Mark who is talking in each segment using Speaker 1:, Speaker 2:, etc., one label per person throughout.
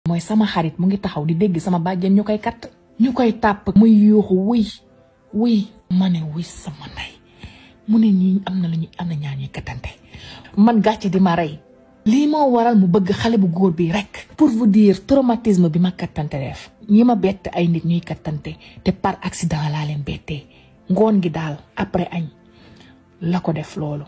Speaker 1: mooy sama xarit mu ngi taxaw di dégg sama bàjjen ñu koy kat ñu koy tàpp muy yuuxu wuy ma ne wuy sama ndey mu ne ñii am na ñaar ñuy kattante man gàcce di ma rey lii moo waral mu bëgg xale bu góor bi rek pour vous dire traumatisme bi ma kattante def ñi ma bett ay nit ñuy kattante te par accident laa leen bettee ngoon gi daal après añ la ko def loolu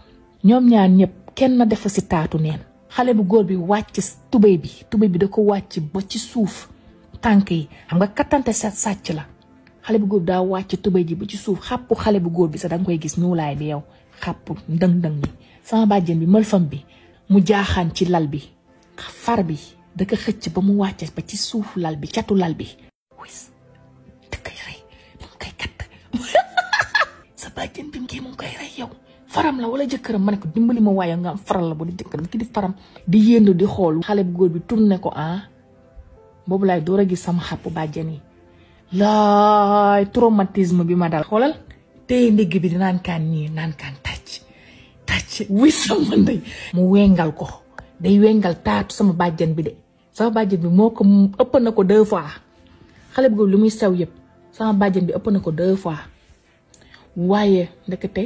Speaker 1: ñoom ñaar ñëpp kenn defa si taatu neen xale bu góor bi wàcc tubéy bi da ko wàcc ba ci suuf tànk yi xam nga kattante sàcc la xale bu góor bi daa wàcc tubéy ji ba ci suuf xàppu xale bu góor bi sax danga koy gis ñuulaay bi yow xàpp ndëng-ndëng bi sama bàjjen bi mëlfam bi mu jaaxaan ci lal bi far bi da ko xëcc ba mu wàcce ba ci suuf lal bi catu lal bi wis da koy rey mu ngi koy katt sa bàjjen bi mu koy rey yow faram la wala jëkkëram ma ne ko dimbali ma waaye nga am faral la bu di jëkkëram ki di faram di yéendu di xool xale bu góor bi tourné ko boobu laay door a gis sama xàpp bàjjen yi laay traumatisme bi ma dal xoolal tey ndigg bi di naan kaan nii naan kaan tàcc wuy sama ndey mu wengal ko day wengal taatu sama bàjjen bi de sama bàjjen bi moo ko ëpp na ko 2 fois xale bu góor lu muy sew yëpp sama bàjjen bi ëpp na ko 2 fois waaye ndekete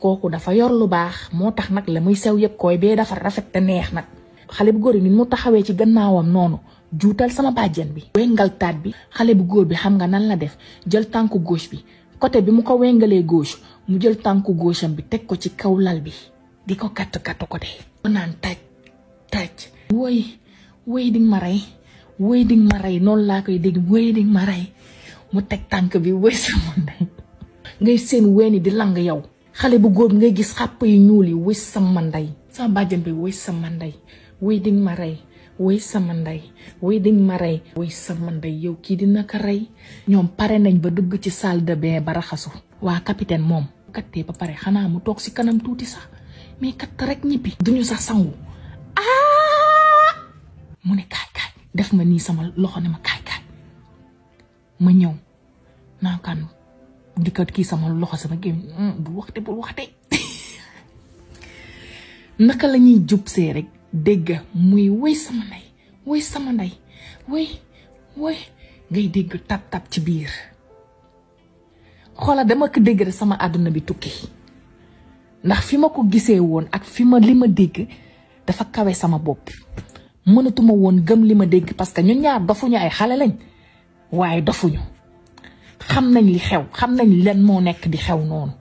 Speaker 1: kooku dafa yor lu baax moo tax nag la muy sew yëpp koy bee dafa rafet te neex nag xale bu góor bi ni mu taxawee ci gannaawam noonu juutal sama bàjjen bi wengal taat bi xale bu góor bi xam nga nan la def jël tànku gauche bi côté bi mu ko wengalee gauche mu jël tànku gauche am bi teg ko ci kaw lal bi di ko katt ko de ko naan taj woy di ma rey noonu laa koy dégg woy di ma rey mu teg tànk bi woy sama ndey ngay seen weeni di lang yow xale bu góor bi ngay gis xàpp yu ñuul yi woy sama ndey sama bàjjen bi woy sama ndey woy di ma rey woy sama ndey woy di ma rey woy sama ndey yow kii dina ko rey ñoom pare nañ ba dugg ci salle de bain ba raxasu waa capitaine moom kattee ba pare xanaa mu toog si kanam tuuti sax mais katt rek ñibbi duñu sax sangu mu ne kaay def ma nii sama loxo ne ma kaay ma ñëw naa kan di ko kii sama loxo sama gémmiñ bul waxte naka la ñuy jub see rek dégg muy woy sama ndey woy ngay dégg tap ci biir xoola dama ko dégg rek sama àdduna bi tukki ndax fi ma ko gisee woon ak li ma dégg dafa kawe sama bopp mënatuma woon gëm li ma dégg parce que ñun ñaar dofuñu ay xale lañ waaye dofuñu xam nañ li xew xam nañ leen moo nekk di xew noonu